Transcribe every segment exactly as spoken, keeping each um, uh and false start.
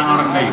Arang na i.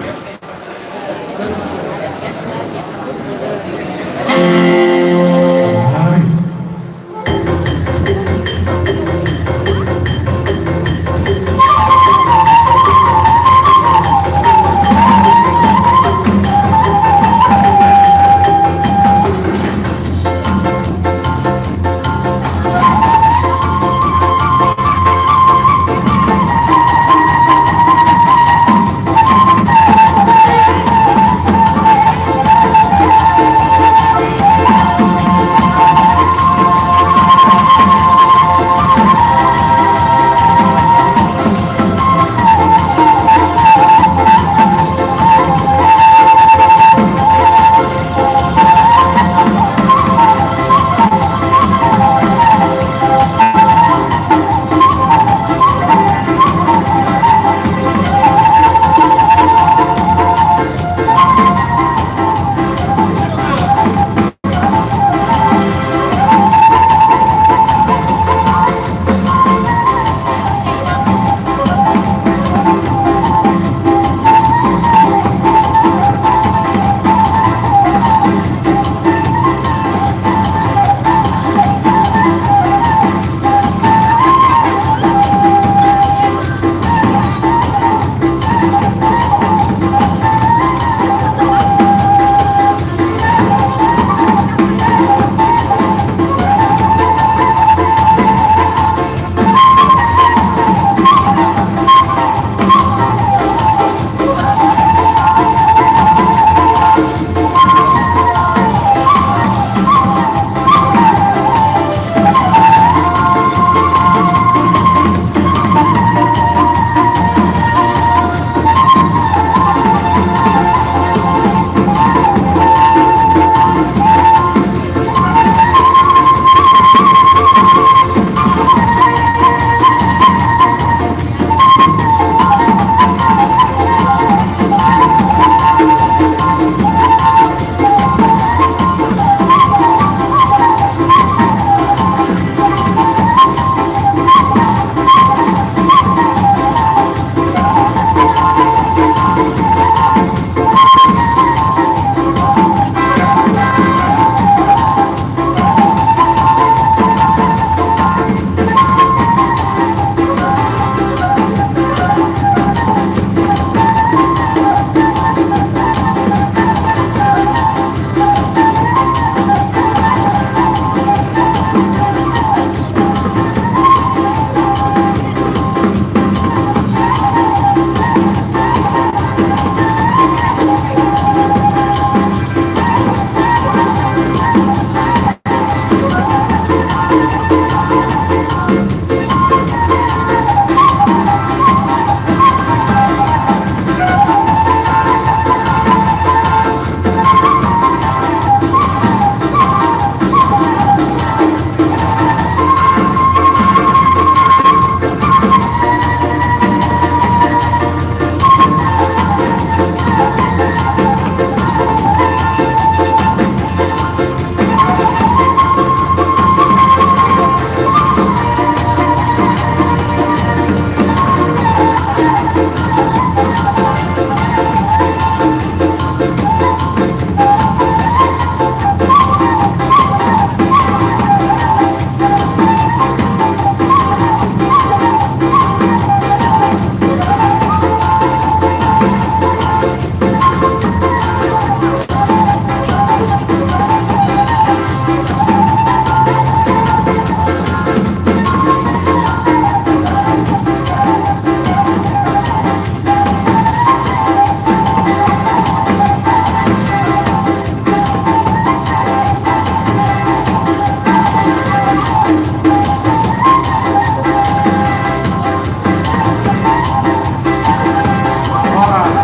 Horas.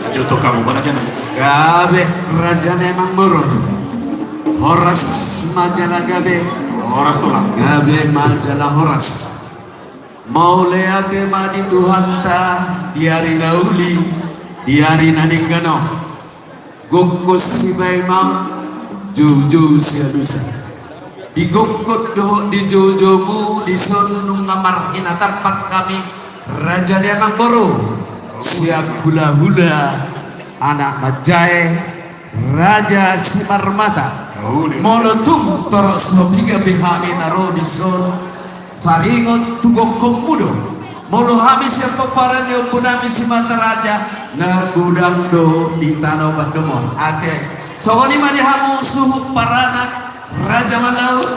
Lanjut, tukang, mana aja, Nang? Gabe, raja na Manurung. Horas ma jala gabe. Horas, tulang. Gabe ma jala horas. Mauliate ma di Tuhanta, di ari na uli, di ari na denggan on. Gokhon sipaima, joujou sialusan. Di gokgot dohot di joujoumu, dison nunga marhinatampak hami, raja ni amangboru, sian hulahula anak manjae, Raja Simarmata. Molo tung torop so piga pe hami na ro dison, saringot tu gokhonmu do. Molo hami sian pomparan ni ompunami Simataraja, na godang do di tano Pandomuan. Ate, songon i ma di hamu suhut paranak Raja Malau,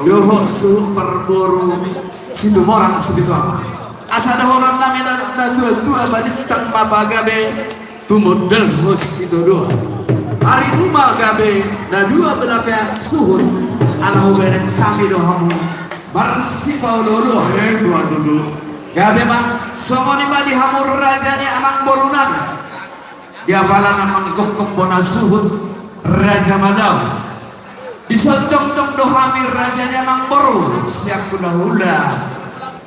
dohot suhut parboru Situmorang Sipitu Ama. Asa dohononnami na, natuatua, balintang ma pagabe, tumondalhon sitodoan. Arimu ma gabe na dua bela pe suhut, ala hubereng hami do hamu marsipaolooloan. Eh, dua tutu. Gabe ma, songon i ma di hamu raja ni amangborunami. Di apala na manggokhon bona suhut Raja Malau. Dison jongjong do hami raja ni amangboru, sian hulahula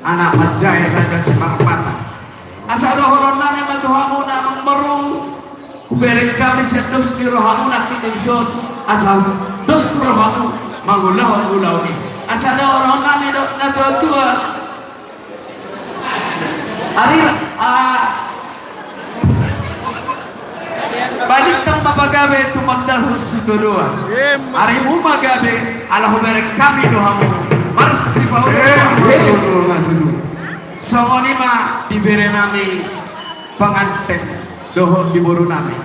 anak manjae Raja Simarmata. Asa dohononnami ma tu hamu na amangboru, hubereng hami sian dos ni rohamu nangkin dison, asa dos rohamu mangulahon ulaon i. Asa dohononnami do natuatua. Ari, ah, balintang ma pagabe, tumondalhon sitodoan. Arimu ma gabe, ala hubereng hami do hamu marsipaolooloan. Songon i ma di berenami panganten dohot di borunami.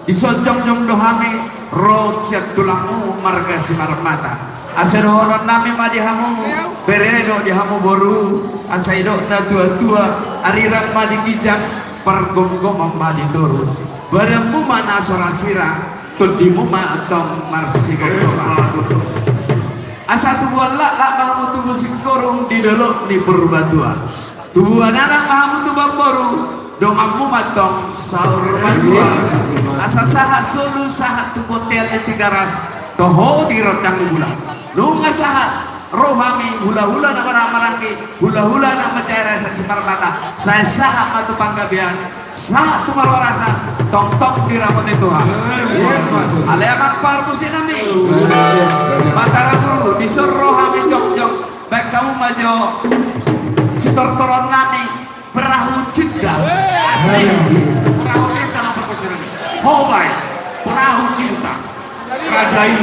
Dison jongjong do hami ro sian tulangmu marga Simarmata. Asa dohononnami ma di hamu bere dohot di hamu boru, asa didok natuatua, arirang ma di ginjang, pargomgoman ma di toru. Badanmu ma na so ra sirang, tondimu ma antong marsigomgoman. Asa tubuan laklak ma hamu tubu singkoru di dolok ni Purbatua. Tubuan anak ma hamu tubuan boru, donganmu ma antong saur matua. Asa sahat solu, sahat tu bontean ni Tigaras, toho di rondang ni bulan. Nunga sahat ro hami hulahula na marhahamaranggi, hulahula na manjae Raja Simarmata, sai sahat ma tu panggabean, sahat tu parhorasan, tongtong diramoti Tuhan. Alai amang parmusiknami, Batara Guru, dison ro hami jongjong. Baen hamu ma jo sitortoronnami, Perahu Cinta. Asik. Perahu Cinta ma parmusiknami. Ho baen, Perahu Cinta. Raja i.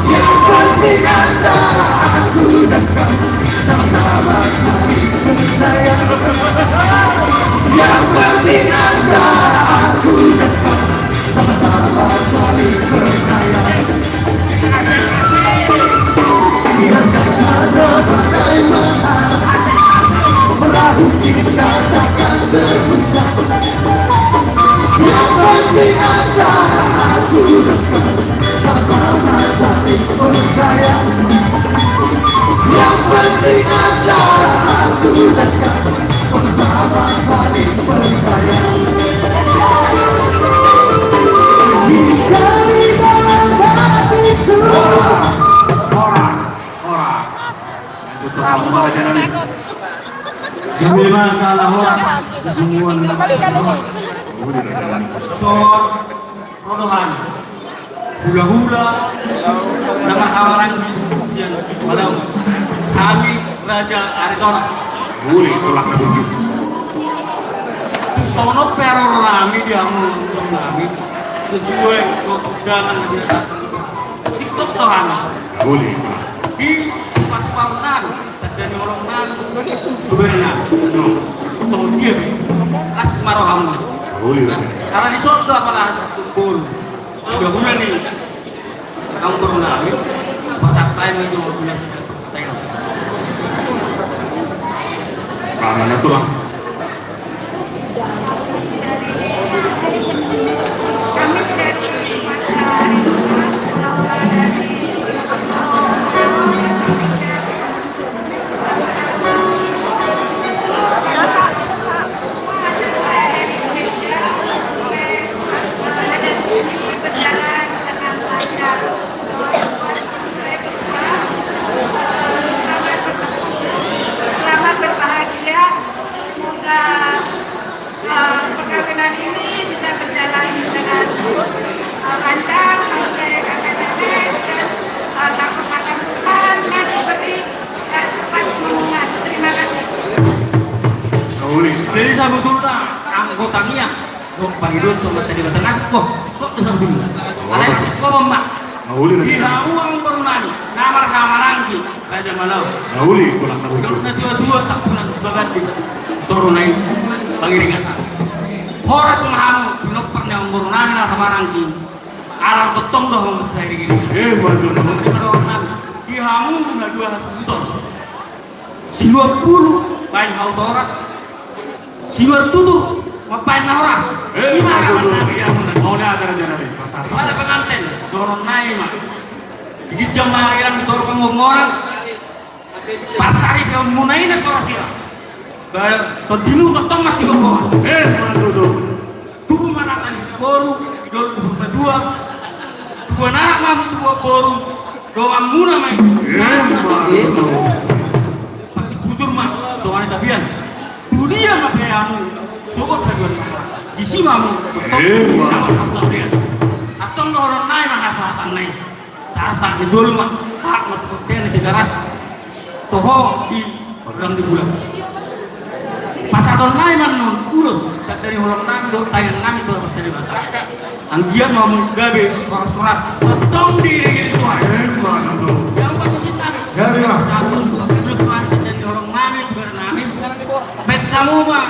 Yang penting antara aku dan kau sama-sama saling percaya. Yang penting antara aku dan kau sama-sama saling percaya. Biarkan saja bagaimana, perahu cinta takkan terguncang. Yang penting antara aku dan kau sama-sama saling percaya. Yang penting antara aku dan kau sama-sama saling percaya. Jika ibarat hatiku. Horas, horas, horas. Untuk kamu, para jamaah. Jamaah, kalau horas. Son, rodohan. Hulahula na marhahamaranggi sian Malau, hami Raja Aritonang. Uli, tulak na tujuh. Terus kau nopo pe haroro nami di hamu nami sesuai dengan na biasa. Singkop Tuhan. Uli, tulak. Di sepatu pahunan. Tanda ni holong nang, bebere nang, no. Tong dia, las ma rohamu. Uli, Raden. Karena di soto apala tumpul. Udah bulan ni. Kamu baru nang, pasar time itu punya sudah. Tengok. Mana tulang? Jadi sabotulna anggo tangiang dohot pangidoan tu Amanta Debata na singkop, singkop do sabotulna. Alai singkop ma. Na uli na. Di hamu anggo boru nami na marhahamaranggi, raja Malau. Na uli tulang na bujur. Dok na tua-tua tak pulang babandi. Toru na i pangiringan. Horas ma hamu pinompar ni anggo boru nami na marhahamaranggi. Ala tongtong do hamu sairing-iringan. Eh, betul. Di hamu na dua hasuhuton. Siluat bulu baen hau toras. Siluat tutu mambaen na horas. Eh, ima harapan nami di hamu na. Mauliate raja nami. Pada penganten dohonon nai ma. Di ginjang ma hariran di toru panggonggoran. Parsaripeon muna i na so horas hira. Ba tondimu tongtong ma sigogoan. Eh, ima tutu. Tubu ma na tani siboru di Doli Purbatua. Tubuan anak ma hamu tubuan boru. Donganmuna ma i. Ima tutu. Pati bujur ma dongan ni tapian. Tu dia ma pe hamu sogot haduan. Disi ma hamu. Ima tutu. Antong dohonon nai ma hasahatan nai. Sahat-sahat ni jolma, sahat ma tu bontean ni Tigaras. Toho di godang ni bulan. Pasahaton nai ma annon ulos, tanda ni holong nami dohot tangiang nami tu Amanta Debata. Anggiat ma hamu gabe horas-horas, tongtong diiringi Tuhan. Ima tutu. Jauh bagus nami. Gabe ma. Sahaton ulos nami, tanda ni holong nami, tu godang nami. Baen hamu ma.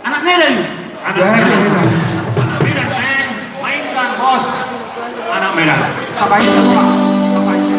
Anak Medan. Anak Medan. Anak Medan, eh. Mainkan, bos. Anak Medan. Tapaisa, Pak. Tapaisa.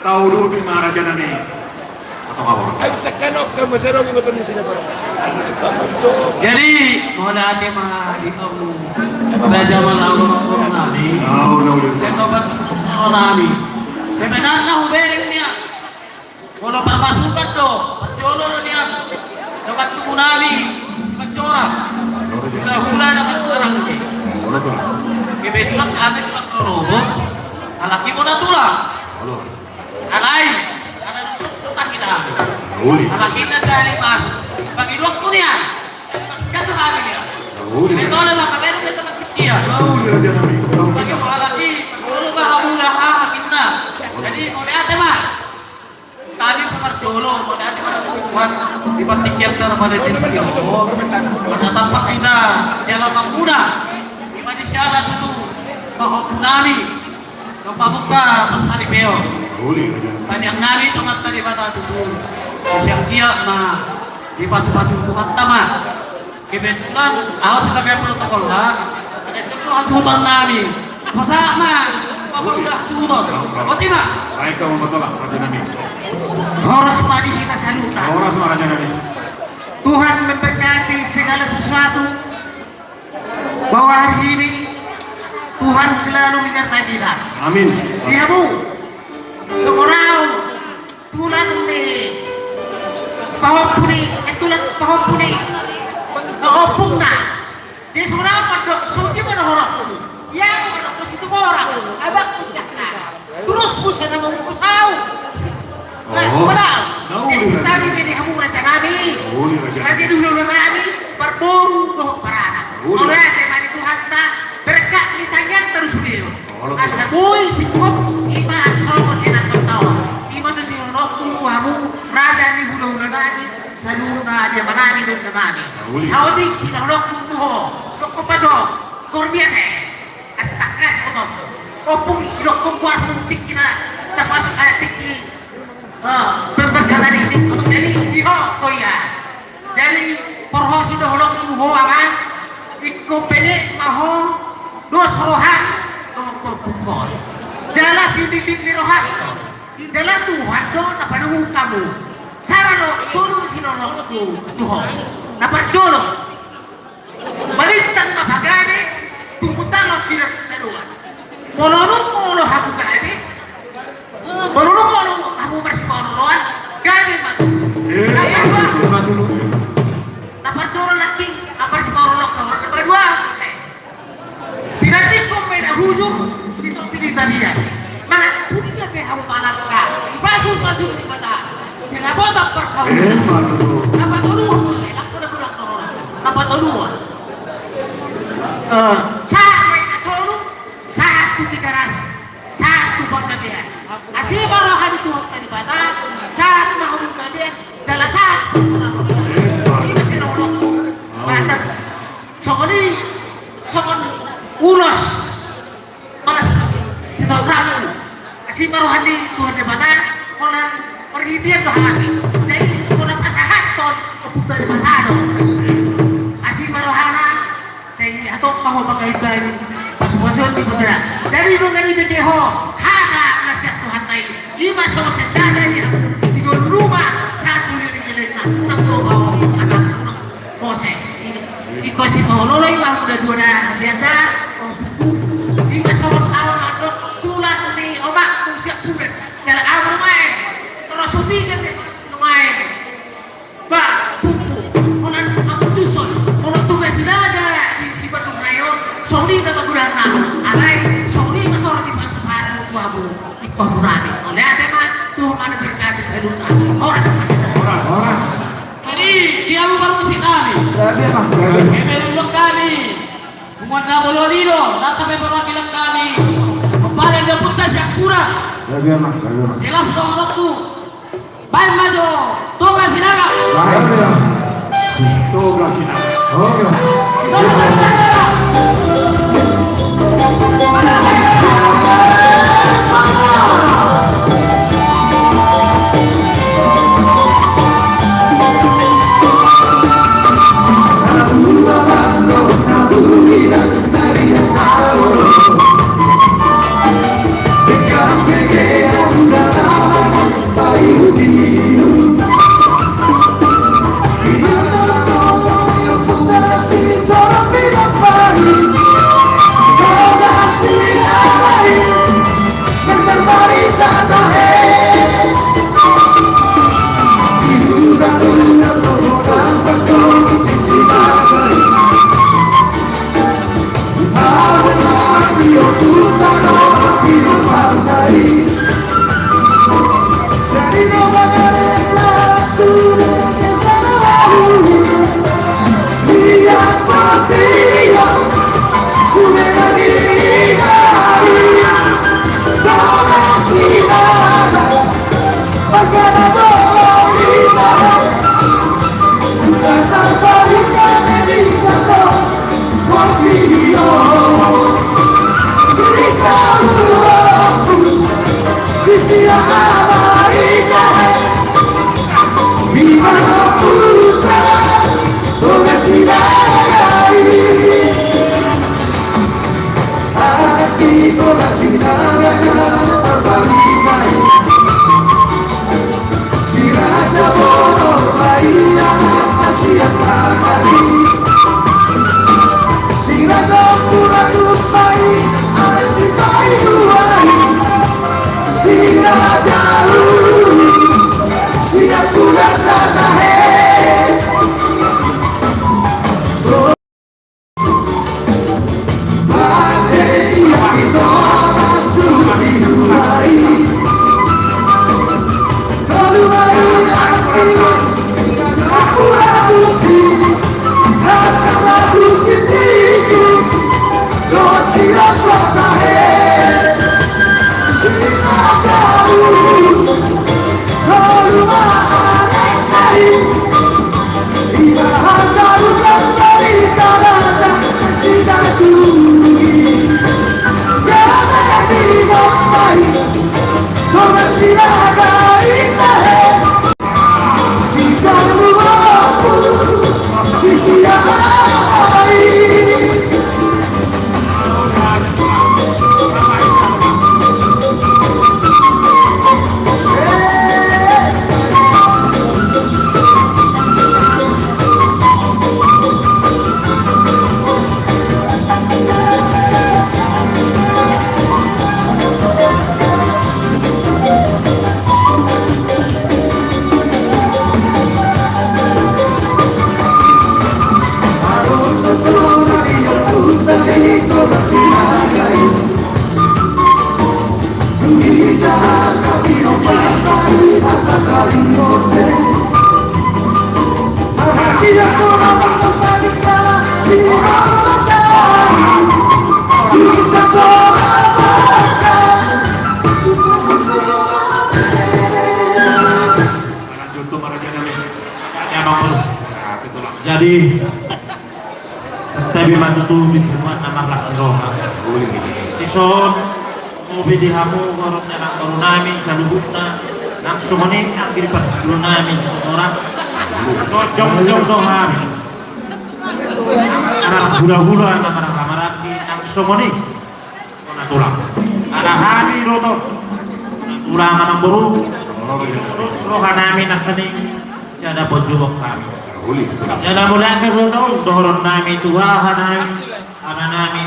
Tau dulu tu ma raja nami. Jadi, mauliate ma di hamu, raja Malau, boru nami. Boru nami. Sebenarna hubereng nian. Molo parpasukan do, parjolo do nian. Dongan tubu nami, Simanjorang. Hulahula dongan Maranggi. Kebetulan hami tulang Rorogo. Alai i ma na tulang. Alai, ala na terus tu taki na hami. Uli. Ala kita sahali masuk. Bagi dua ku nian. Sahali masuk jatuh kami nian. Uli. Kita oleh maka baru kita makin dia. Uli raja nami. Bagi mau ala i, dulu bah udah ah kita. Jadi mau lihat ya mah. Kami pemarjolo, mau lihat ya mah Tuhan. Di batik yang terpada di Pada tampak kita. Dalam mamuna. Di mana siala tutu. Mahop nami. Dong pamuka parsaripeon. Uli, raja. Tangiang nami tu Amanta Debata tutu. Sian dia ma dipasupasu Tuhanta ma. Kebetulan ahu sebagai protokol lah. Ada situ hasuhuton nami. Masa ma pamuka hasuhuton. Boti ma. Baik, kamu betul lah, raja nami. Horas ma di hita saluhutna. Horas ma. Tuhan memberkati segala sesuatu bahwa hari ini Tuhan selalu menyertai kita. Amin. Di hamu, songon au tulang ni pahompu ni, eh, tulang pahompu ni, eh, ompungna. Jadi songon au mandok, songon i ma dohononku. Ia mandok, Situmorang, abangku sian Naga. Terus muse na mangungkus au. Oh. Jadi sitadi ma di hamu raja nami. Raja ni hulahula nami, parboru dohot paranak. Mauliate ma di Tuhanta, berkat ni tangiangta do sude on. Asa boi singkop, i ma songon inanta on. I ma so sidohononku tu hamu raja ni hulahula nami, saluhutna di ama nami dohot ina nami. Saotik sidohononku tu ho, dokkon pajo, gorbiate. Asa tangkas oto. Ompung, idokkon goarmu tingki na, tapasu, eh, tingki, eh, berkata ni, jadi di ho, oh iya. Jadi, porhosi dohononku ho, amang, ingkon pede ma ho dos roham dohot ompungkon. Jala pinditin ni roham. Jala Tuhan do na padomu hamu. Sara do tolu sidohononku tu ho. Na parjolo. Balintang ma pagabe, tumundalhon sidohononta. Molo dung olo hamu gabe, molo dung olo hamu marsipaolooloan, gabe ma tutu. Eh, gabe ma tutu, ma tutu. Na parjolo nangkin, na marsipaolooloan, na paduahon muse. Pinantikhon ma i na hujur di topi ni tapian. Manang tu dia pe hamu manangka, dipasu-pasu Debata. Sai na botak parsaulian. Eh, ma tutu. Na patoluhon muse, nang poda-poda na roha. Na patoluhon. Eh, sahat ma i na solu, sahat tu Tigaras, sahat tu panggabean. Asi ma roha ni Tuhanta Debata, sahat ma hamu panggabean, jala sahat ma roha. Eh, ma. I ma sidohononku. Batak. Songon i, songon ulos. Malas, sitahu kamu. Asi ma roha ni Tuhan Debata, holan marhitean do halani. Jadi, holan pasahathon, Tuhan Debata do. Asi ma rohana, sai hatop ma ho manggabean, pasu-pasuon di putera. Jadi, nunga dibege ho, hata na sian Tuhanta i. I ma songon senjata di, di golu ruma, satu liling-lilingna, unang loba ho, anak, unang Mose, i, ingkon sipaoloolo i ma muna dua na sian da, o buku, i ma songon au mandok tulang ni omakmu sian Pudan, jala au ma nuaeng, ro so piga pe nuaeng, ba, buku, holan haputuson, holan tugas ni dada di si Bandung Raya on, songon i na pagodangna, alai, songon i ma torop dipasu-pasu tu hamu, di pahompu nami, mauliate ma, Tuhan ma na berkati saluhutna, horas ma hita. Horas, horas. Jadi, dia mau baru musik kami. Ya, dia mah, ya, dia mah. Eme ulok kami. Punguan na bolon i do, nata pe perwakilan kami. Kepala dapurta sian Pudan. Ya, dia mah, ya, dia mah. Jelas do, menurutku. Baen ma jo, Toga Sinaga. Ya, dia mah. Toga Sinaga. Toga. Toga Sinaga. Jadi, tabi ma tutu di tuan na marlas ni roha. Dison, hobi di hamu, horong ni amangboru nami saluhutna, nang songon i anggi di parhundul nami, ora. So jongjong do hami. Anak hulahula na marhahamaranggi, nang songon i. Bona tulang. Ala hami do tong. Bona tulang, amangboru. Terus roha nami nangkaning. Sada ponjubok hami. Sada mauliate do tong dohonon nami tu haha nami, ama nami.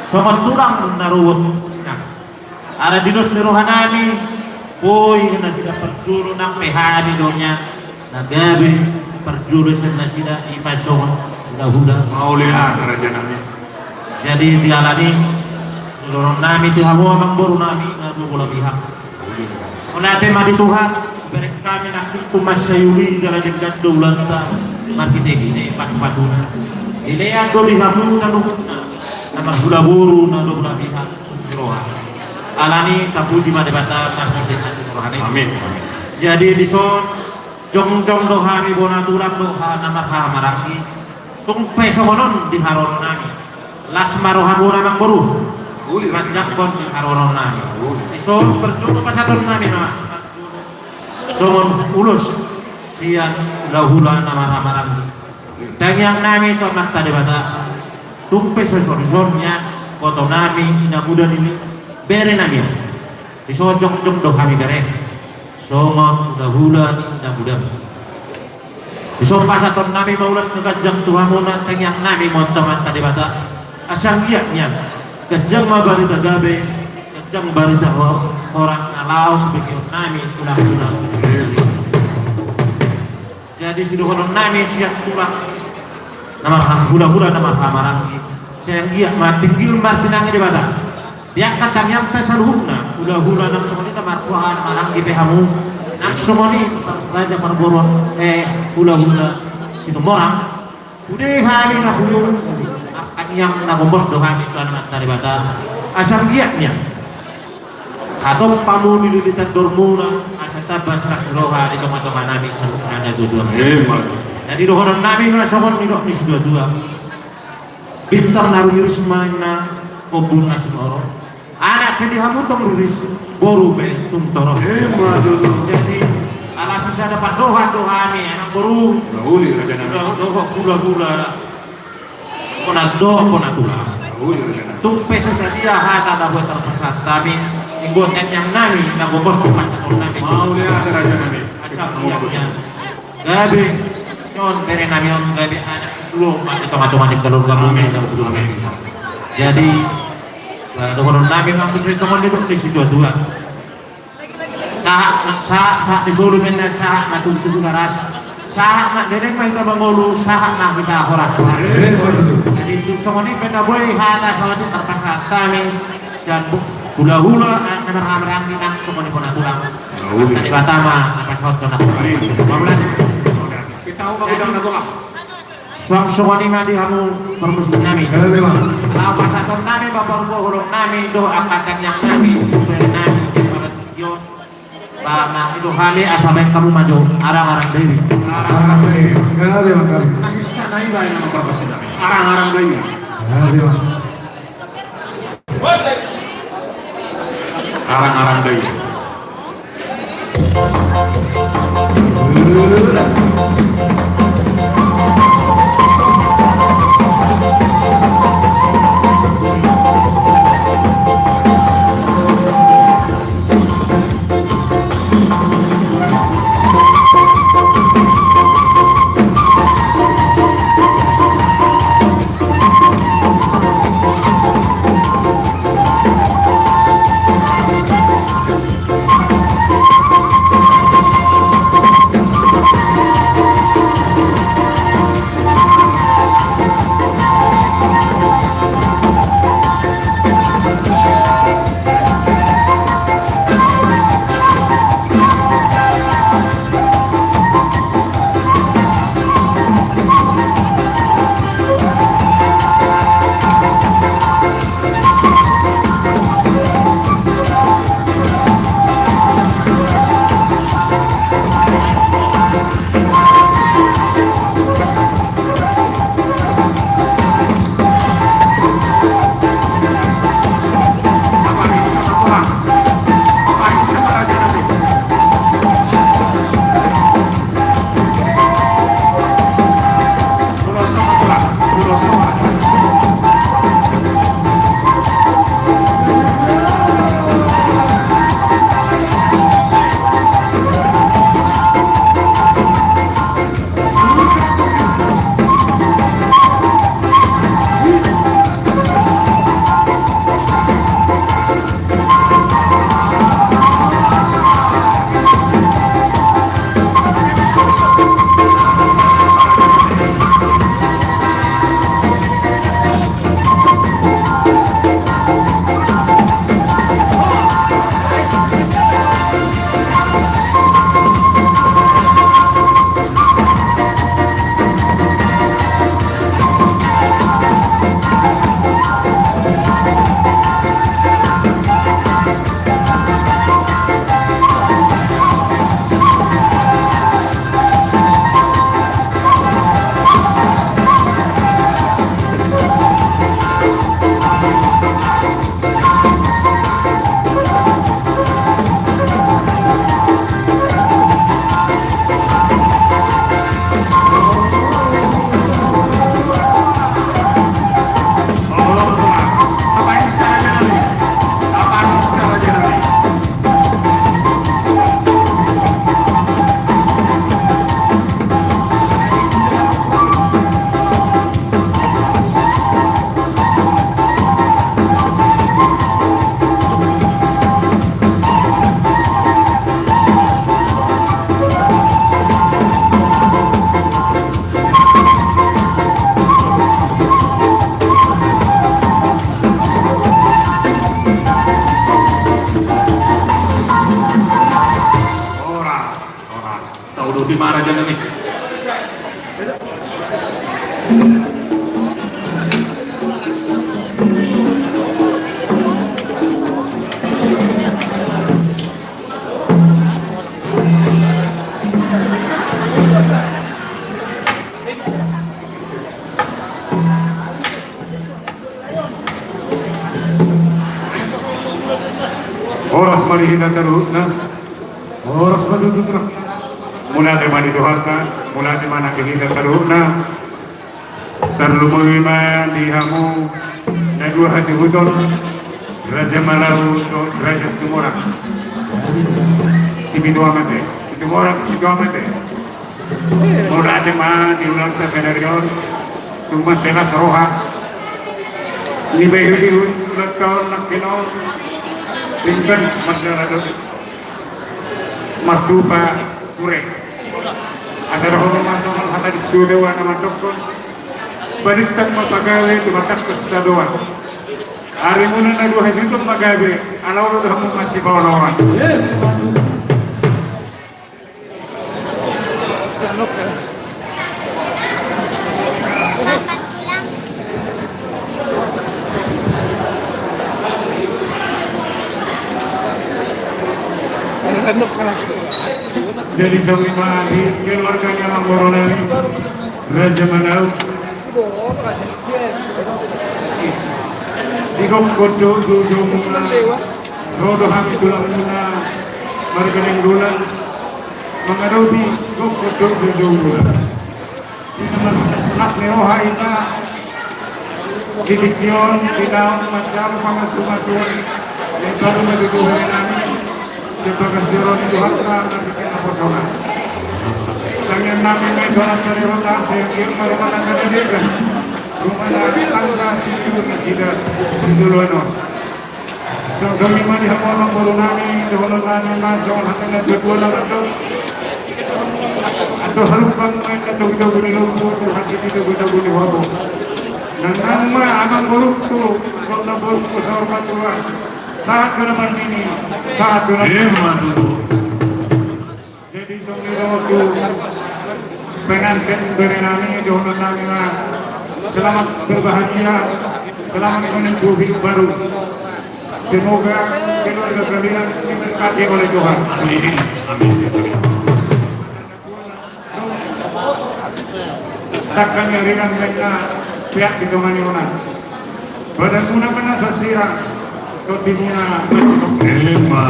Songon tulang na ruot. Ala di dos ni roha nami. Boi nasida parjolo nang pe hami do nian. Na gabe parjolo sian nasida i ma songon hulahula. Mauliate raja nami. Jadi di ala ni i dohonon nami tu hamu amangboru nami na dua bola pihak. Mauliate ma di Tuhan, bereng hami nangkin tu masa i uli jala denggan do ulanta marhitehite pasupasuna. Dilean do di hamu saluhutna na marhula boru na dua bola pihak. Di roha. Ala ni i tapuji ma Debata marhitehite na sian rohana i. Amin. Amin. Jadi dison jongjong do hami bona tulang dohot na marhahamaranggi. Tung pe songon on di haroro nami. Las ma rohamuna amangboru. Uli. Manjangkon di haroro nami. Uli. Dison parjolo pasahaton nami ma. Songon ulos sian hulahula na marhahamaranggi. Tangiang nami tu Amanta Debata. Tung pe so songon i nian boto nami, ina muda ni bere nami. Dison jongjong do hami bere. Songon hulahula ni ina muda. Dison pasahaton nami ma ulos na ganjang tu hamuna, tangiang nami ma tu Amanta Debata. Asa anggiat nian ganjang ma barita gabe, ganjang barita ho-, horas na laho sibegeon nami tulang-tulang. Jadi sidohonon nami sian tulang na marha-, hulahula na marhahamaranggi. Sai anggiat ma tinggil martinangi Debata. Diangkat tangiangta saluhutna, hulahula nang songon i na marhahamaranggi pe hamu. Nang songon i raja parboruon, eh, hulahula Situmorang. Sude hami na hundul, tangiang na gombos do hami tu Amanta Debata. Asa anggiat nian hatop hamu di lilitan dormuna, asa tamba silas ni roha di tonga-tonga nami saluhutna na dua-dua. Emma. Jadi dohonon nami ma songon nidok ni situa-tua. Bintang na rumiris ma ninna, ombun na sinoro. Anak pe di hamu tong riris, boru pe tung torop. Emma tutu. Jadi ala sisada pandohan do hami, amangboru. Uli raja nami. Dohot hulahula. Bona, dohot bona tulang. Uli raja nami. Tung pe so sadia hata na boi tarpasahat hami, ingkon tangiang nami na gombos tu pasahaton nami. Mauliate raja nami. Asa anggiat nian gabe on bere nami on gabe anak situo ma di tonga-tonga ni keluarga muna. Amin. Jadi, eh, dohonon nami ma muse songon nidok ni situa-tua. Sahat, sahat, sahat ni solu ninna, sahat ma tubu-tubu na ras. Sahat ma dereng ma hita mangolu, sahat ma hita horas-horas. Jadi tung songon i pe na boi hata saotik tarpasahat hami sian hulahula, anak na marhahamaranggi nang songon i bona tulang. Uli. Amanta Debata ma na pas Hot, hot, hot. Mauliate. Mauliate. Hita ma godang na tolap. Suang songon i ma di hamu parmusik nami. Gabe ma. Laho pasahaton nami ma parboru nami dohot angka tangiang nami, pupuri nami di partingkian on. Ba mangido hami asa baen hamu ma jo arang-arang Dairi. Arang-arang Dairi. Gabe ma, gabe. Na hinsa na iba i nama parmusik nami. Arang-arang Dairi. Gabe ma. Arang-arang Dairi. Horas, horas. Tauduti ma raja nami. Horas ma di hita saluhutna. Horas ma tutu. Mauliate ma di Tuhanta, mauliate ma nang di hita saluhutna. Tarlumobi ma di hamu na dua hasuhuton, Raja Malau dohot Raja Situmorang. Sipitu Amante, Situmorang, Sipitu Amante. Mauliate ma di hulahulanta sadari on, tung mansai las roha. Nipaihutihut hulahulanta on nangkin on, tingkan mardalan do martupa ture. Asa dohonon ma songon hata ni situa-tua na mandokkon, balintang ma pagabe, tumandangkon sitadoan. Arimuna na dua hasuhuton ma gabe, ala olo do hamu masipaonaona. Jadi songon i ma di keluargana amangboru nami Raja Manau. Di gokhon do joujou muna, ro do hami tulangmuna marga Nainggolan mangadopi gokhon do joujou muna. Di na mas, las ni roha hita di tingki on, di na manjalo pamasumasuon na imbaru ma tu bere nami. Sian bagas joro ni Tuhanta marhite naposona. Tangiang nami ma i tu Amanta Debata, sai anggiat ma rumah tangga na denggan, rumah tangga sitiur nasida di joloan on. Songon i ma di hamu amangboru nami, dohonon nami ma songon hata ni natuatua na mandok: Andor halumpang ma inna togutogu ni lombu, andor hatiha ma inna togutogu ni horbo. Nang naung ma amangborungku dohot namborungku saur matua, sahat do na marnini, sahat do na... Ima tutu. Jadi songon i do tu pengantin bere nami, dohonon nami ma selamat berbahagia, selamat menempuh hidup baru. Semoga keluarga kalian diberkati oleh Tuhan. Amin. Amin. Dangka ni arirang ma inna peak di tonga ni onan. Badanmuna ma inna sasirang, tondimuna ma sinongkop. Ima.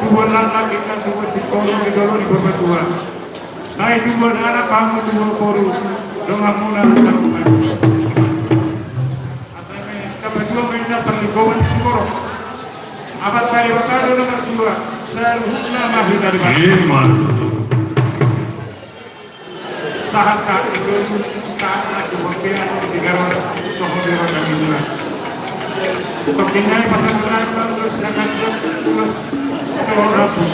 Tubuan laklak inna tubuan singkoru di dolok ni papatua. Sai tubuan anak hamu tubuan boru, donganmuna sarupa i. Asa i ma sitapatua ma inna parlinggoman ni siborok. Amanta Debata do na martua, saluhutna ma hita di basa. Ima. Sahat-sahat ni solu, sahat na di Pontianak, di Tigaras, toho di Ronda Minggu. Tongkin nai pasangan, ulos na ganjang, ulos sitohon rambu.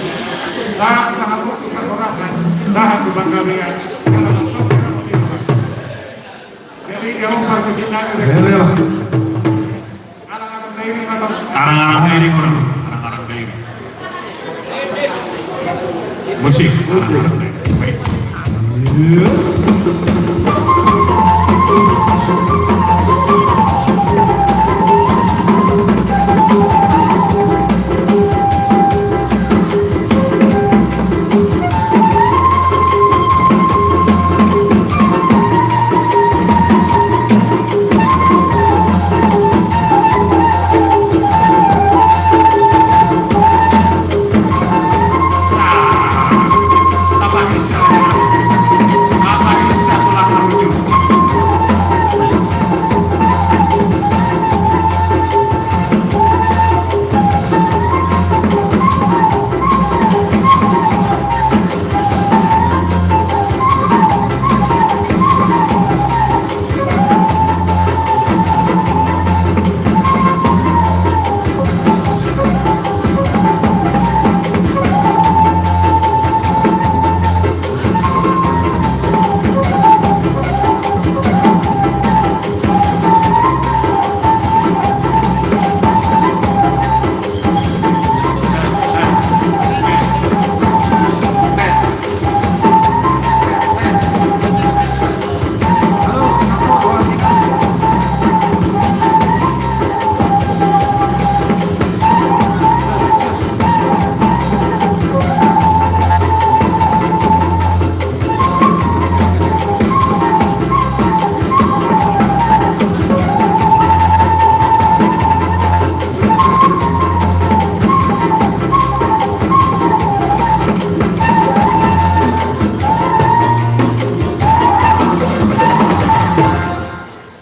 Sahat na hamu tu parhorasan, sahat tu panggabean. Jadi dia mau parkusin lagi. Alang-alang Dairi, alang-alang Dairi, kurang. Alang-alang Dairi. Musik. Alang-alang Dairi. Baik.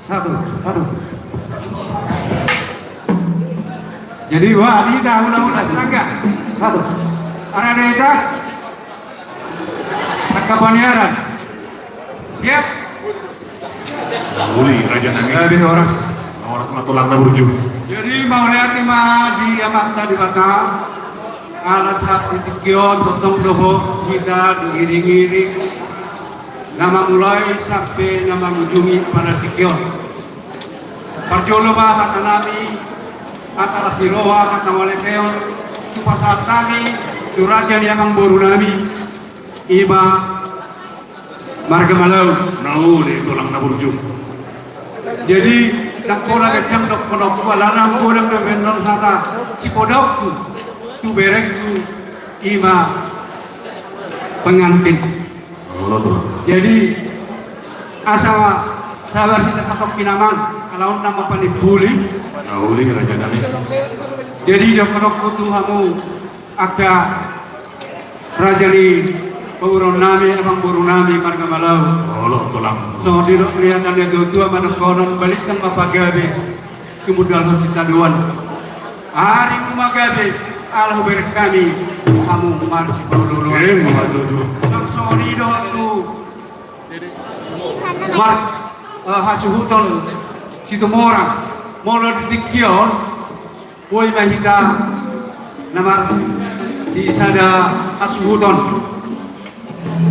Satu, satu. Jadi, wah, di tahu lawan Aslangga. Satu. Ada desa. Angka paniaran. Siap. Uli, raja nami. Jadi horas. Horas ma tulangna burju. Jadi mauliate ma di Amanta Debata. Ala sahat di tingki on tongtong dohot hita diiring-iring na mamulai sampe na mangujungi pada tingki on. Parjolo ma hata nami, hata las ni roha, hata mauliate on, tu pasahat nami tu raja ni amangboru nami. Ima marga Malau. Na uli tulang na burju. Jadi, ndang pola ganjang dohononku, alana godang do bahenon hata sipodaonku tu berengku, ima pengantin. Olo, tulang. Jadi, asa sabar hita satongkin, amang, ala on nama panimbuli. Na uli, raja nami. Jadi, dohononku tu hamu angka raja ni pamoruon nami, amangboru nami marga Malau. Olo, tulang. Songon didok ni hata ni natuatua ma dohonon, balikkon ma pagabe, tumundalhon sitadoan. Ari ma gabe, ala hubereng hami hamu marsipaolooloan. Ima tutu. Songon i do tu mar-, eh, hasuhuton Situmorang. Molo di tingki on, boi ma hita na marsisada hasuhuton.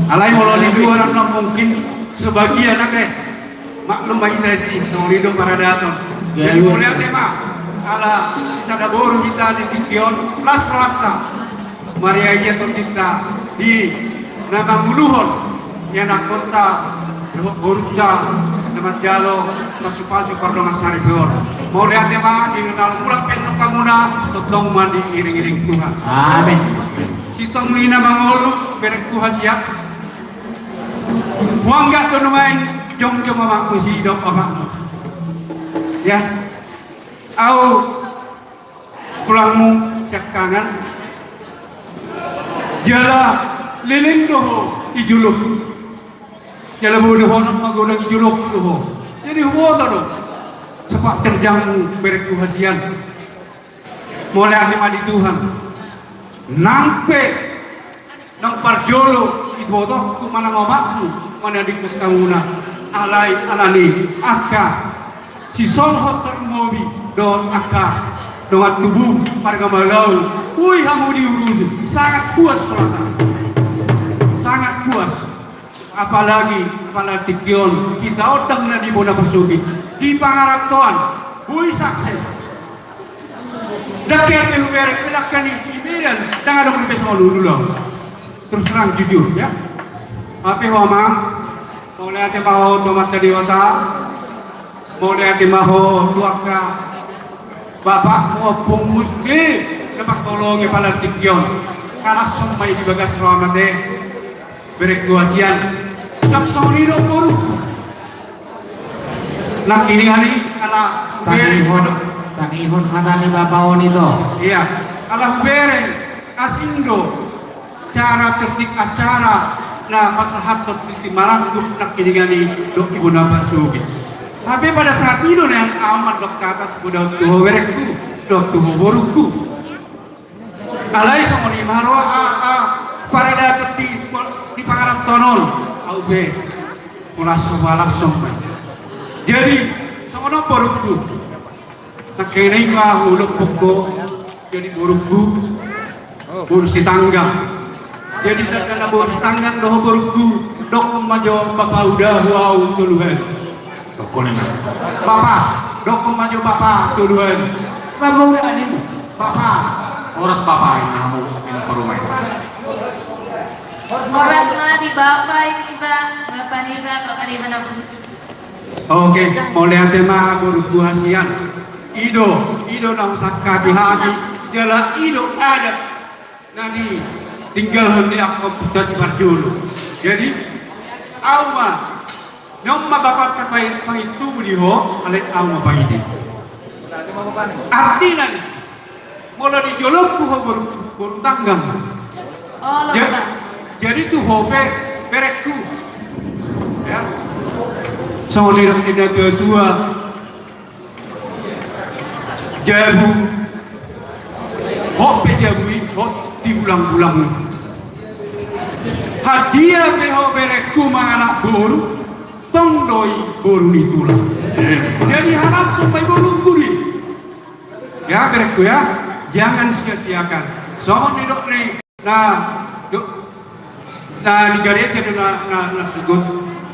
Alai molo di luar on, mungkin sebagian ate, maklum ma hita i, songon i do paradaton. Jadi, mauliate ma, ala sisada boru hita di tingki on, las rohanta. Marhite tondinta di na manguluhon ianakkonta dohot borunta na manjalo pasupasu pardongansaripeon. Mauliate ma, di na mulak pe annon hamuna, tongtong ma diiringiring Tuhan. Amin. Sintong ni na mangolu, berengku hasian. Huanggap do nuaeng jongjong amakmu, sidok amakmu. Ya. Au tulangmu siangkangan. Jala leleng do ho di jolok. Jala boi dohonon ma godang di jolok do ho. Jadi huboto do sepak terjangmu, berengku hasian. Mauliate ma di Tuhan. Nang pe naung parjolo dibotohonku manang omakmu manadingkon hamuna, alai alani angka sisolhot tarlumobi dohot angka dongan tubu marga Malau, boi hamu diurusi, sangat puas merasa. Sangat puas. Apalagi pala tingki on hita ondang na di bona pasogit, di pangarantoan, boi sukses. Ndang hea pe hubereng, sedangkan di Medan ndang adong dope songon i, ulu, ulu. Terus terang, jujur, ya. Hape ho, amang, mauliate ma ho tu Amanta Debata. Mauliate ma ho tu angka bapakmu, ompungmu, sude na mangholongi pala tingki on. Halashon ma i di bagas roham ate, berengku hasian. Songon i do boru. Nangkiningan i, ala hubereng. Tangihon, tangihon hata ni bapa on, ito. Iya, ala hubereng asing do cara, tertib acara na pasahathon tintin marangkup nangkiningan i dohot di bona pasogit. Hape pada saat i do nian au mandok hata sipodaon tu ho berengku dohot tu ho borungku. Alai songon i ma roha, a, a, paradaton di, di pangarantoan on. Au pe, molo so, molo so ma. Jadi songon on borungku. Nangkiningan i ma hulompok ho jadi borungku, boru Sitanggang. Jadi tanda na boru Sitanggang do ho borungku, dokkon ma jo bapa uda hu au tolu hali. Dokkon i ma. Bapa, dokkon ma jo bapa tolu hali. Bapa uda animu. Bapa. Horas bapa, inna hamu, inna parumai. Horas ma di bapa, ini ba, bapa ni ba, bapa ni ba na burju. Oke, mauliate ma borungku hasian. I do, i do na husangkapi hami, jala i do adat na ditinggalhon ni angka ompunta siparjolo. Jadi, au ma, nion ma bapanta pangintubu di ho, alai au ma pangidi. Artina ni, molo di jolongku ho boru, boru Tanggang. Jadi tu ho pe berengku. Ya. Songon i do natuatua. Jabu. Hot pe jabu i, hot di bulangbulang. Handia pe ho berengku mangalap boru, tong do i boru ni tulang. Jadi halashon ma i borungku di. Ya, berengku ya, jangan sia-siakan. Songon nidok ni na, do, na di gareja do na, na, na sogot,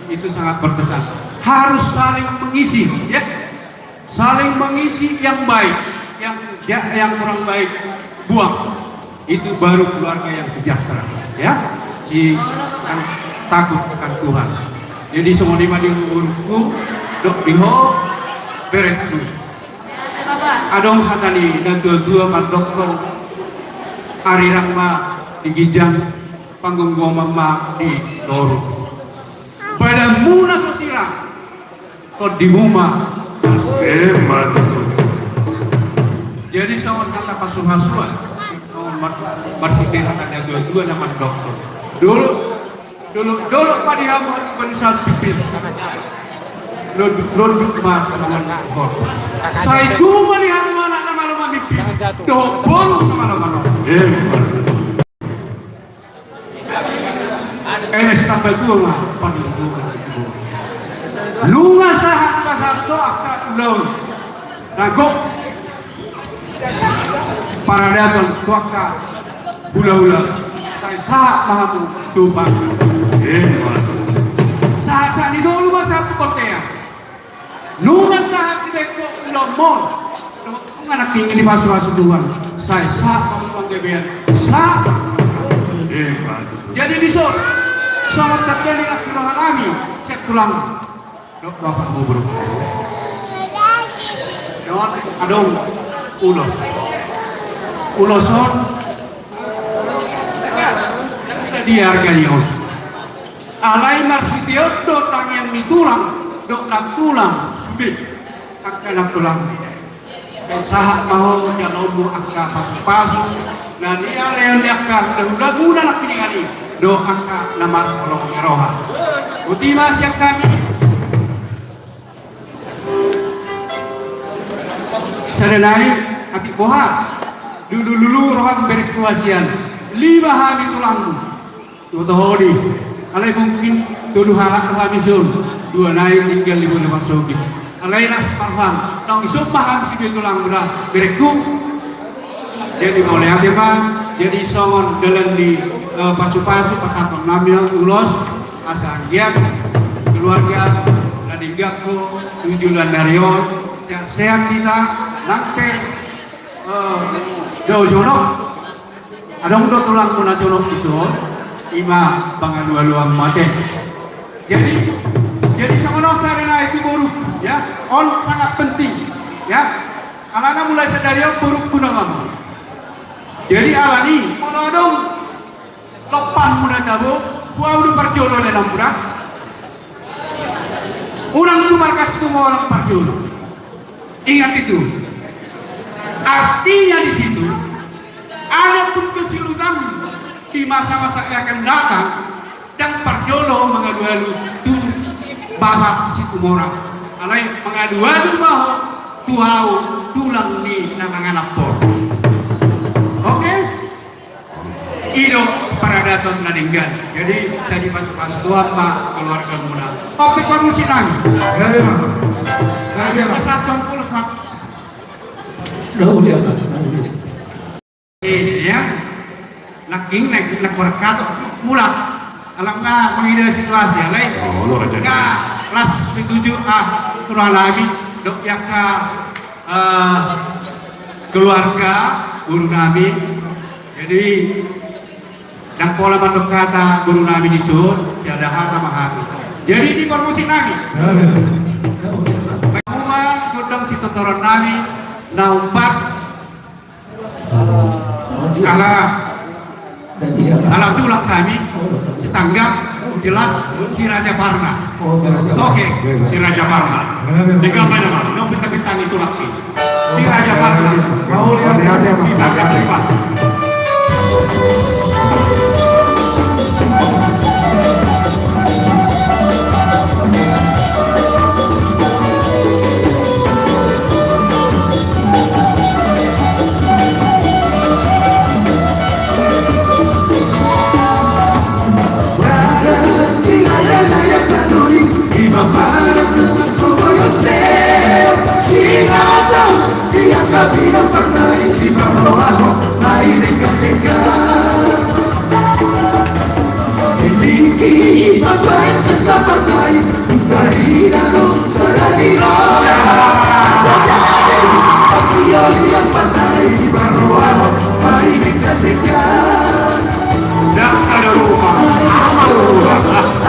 itu sangat berkesan. Harus saling mengisi, ya. Saling mengisi, yang baik, yang ja-, yang kurang baik buang. Itu baru keluarga yang sejahtera, ya. Si Takut akan Tuhan. Jadi songon i ma di umurku, dok di ho, beretku. Adong hata ni natuatua mandokkon, arirang ma di ginjang, panggomgoman ma di toru. Badanmuna so sirang, tondimu ma na sirang. Emma tutu. Jadi songon hata pasupasuan, songon mar-, marhite hata ni natuatua na mandokkon. Dolok, dolok, dolok ma di hamu hatubuan ni sahat pipir. Londuk, londuk ma hatubuan ni sahat. Sai tubu ma di hamu anak na malo mamimpin dohot boru na malo manompa. Emma tutu. Eres tamba tua ma panungkunan. Nunga sahat pasahathon angka ulaon na gok paradaton tu angka hulahula, sai sahat ma hamu tu pangan. Sahat, sahat ni solu ma sahat tu bontean. Nunga sahat di bengkok ulaonmon, nunga nangkin dipasupasu Tuhan, sai sahat ma tu panggabean, sahat. Jadi dison, songon tanda ni las ni roha nami sian tulang dohot bapakmu, boru. Songon adong ulos. Ulos on, sadia arga ni on. Alai marhite on do tangiang ni tulang dohot nantulang sude, angka nantulang. Sai sahat ma ho jaloonmu angka pasupasu na nilehon ni angka hulahulamuna nangkiningan i, dohot angka na marholong ni roha. Boti ma sian hami. Sada nai, atik boha lulululu roham, berengku hasian, lima hami tulangmu. Tutu ho di. Alai mungkin tolu halak do hami son, dua nai tinggal di bona parsogit. Alai las ma roham, naung dison ma hami sude tulangmu da, berengku. Jadi mauliate ma. Jadi songon dalan ni, eh, pasupasu pasahaton nami ulos, asa anggiat keluarga na denggan ho tu joloan ni ari on, sehat-sehat hita, nang pe, eh, dao jonok. Adong do tulangmu na jonok dison, ima pangalualuan mate. Jadi, jadi songon on sada nai tu boru, ya, on sangat penting, ya. Alana mulai sadari on borungku nama. Jadi alani, molo adong lompanmuna tabo, boha do parjolo na nampuna. Unang tu markas tu ma unang parjolo. Ingat itu. Artinya di situ, adapun kesulitan di masa-masa yang akan datang, ndang parjolo mangalualu tu Bapak Situmorang. Alai mangalualu ma ho tu ahu, tulang ni na mangalap on. Oke? I do paradaton na denggan. Jadi, sai dipasupasu Tuhan ma keluargamuna. Oke, pamusi nami. Ya, ya. Nah, ya, pasahat Tuhan tulus ma. Dahulu ya, Pak. Dahulu. Eh, ya. Nangkin, nangkin, nangkin, mulak. Alana na mangida situasi, alai. Oh, lu aja. Nggak, las setuju, ah, kurang lagi. Dok, ya, Kak. Eh, keluarga boru nami. Jadi, ndang pola mandok hata boru nami dison, sada hata ma hami. Jadi, di parmusik nami. Uma gondang sitotoron nami, na umpat. Ala Ala tulang hami, setangga, jelas, Si Raja Parna. Oke. Si Raja Parna. Di gapai nama, nang pita-pita ni tulang i. Si Raja Parna. Setangga tipa. Dah ada rumah, amal rumah.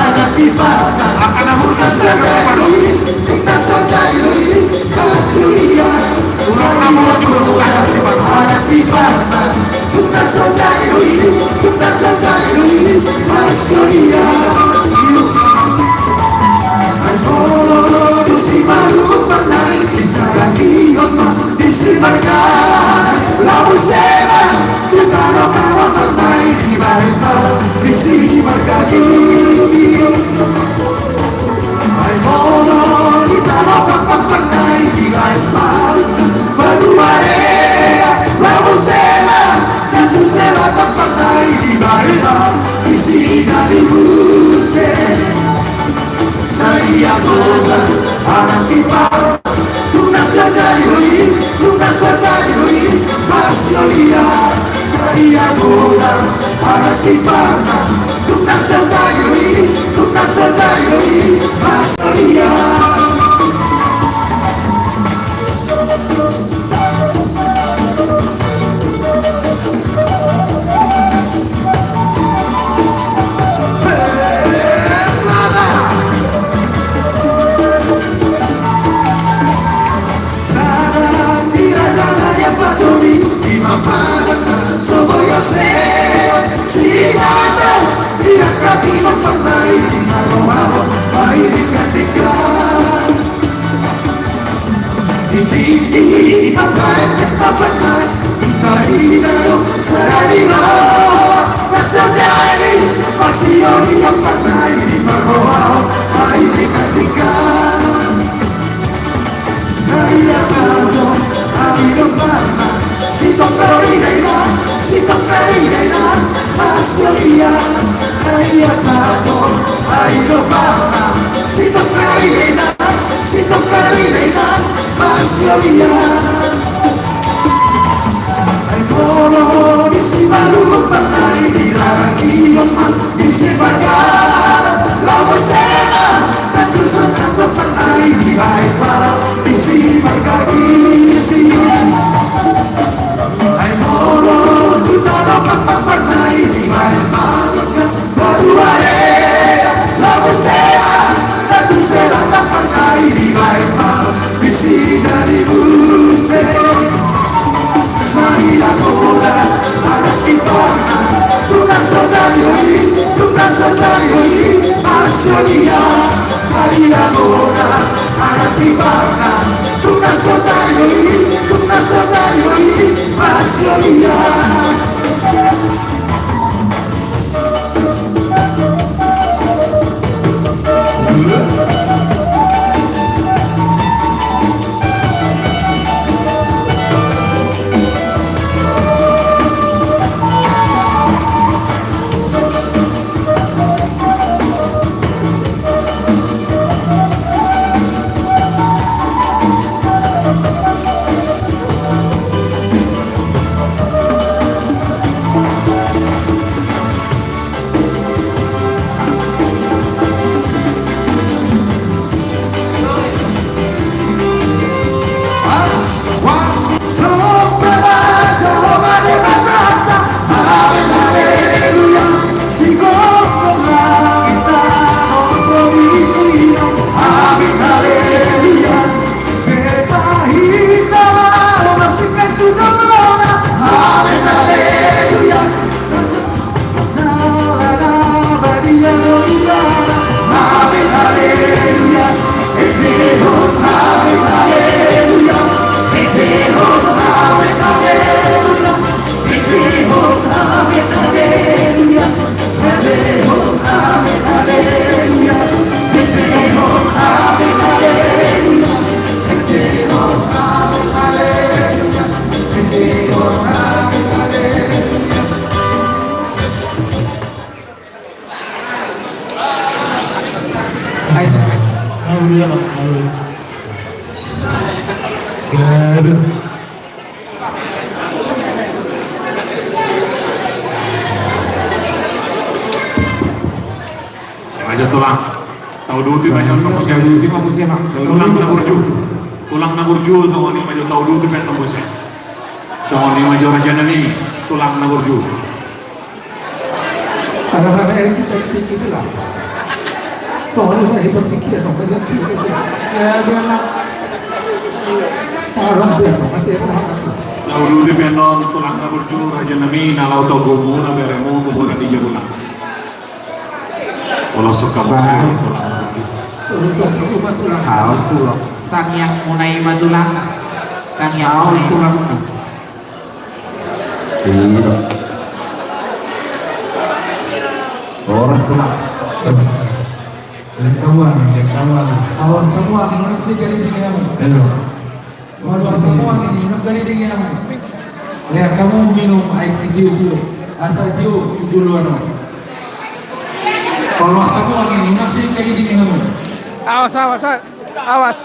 Ais. Aduh. Gaduh. Ima jo tulang. Tauduti ma jo, tauduti ma jo. Tulang na burju. Tulang na burju, songon i ma jo, tauduti ma jo. Songon i ma jo raja nami, tulang na burju. Ada-ada yang kita ikuti lah. Sorry, ma, hebat pikiran, no, hebat pikiran. Ya, dia nak. Taruh dia, no, masih ada. Na uluti pe annon tulang na burju, raja nami, na laho tu goarmu, na beremu, tu bola di jabu na. Olo suka. Baik. Tulang na burju. Olo suka, olo tulang. Olo tulang. Tangiang muna i ma tulang. Tangiang muna i. Olo tulang. Iya. Horas, tulang. Lengkawan, lengkawan. Awas semua, minum nasi jadi dingin. Halo. Awas semua ini, minum jadi dingin. Lihat kamu minum air sejuk dulu. Asal sejuk dulu, anu. Awas semua ini, minum nasi jadi dingin. Awas, awas, awas.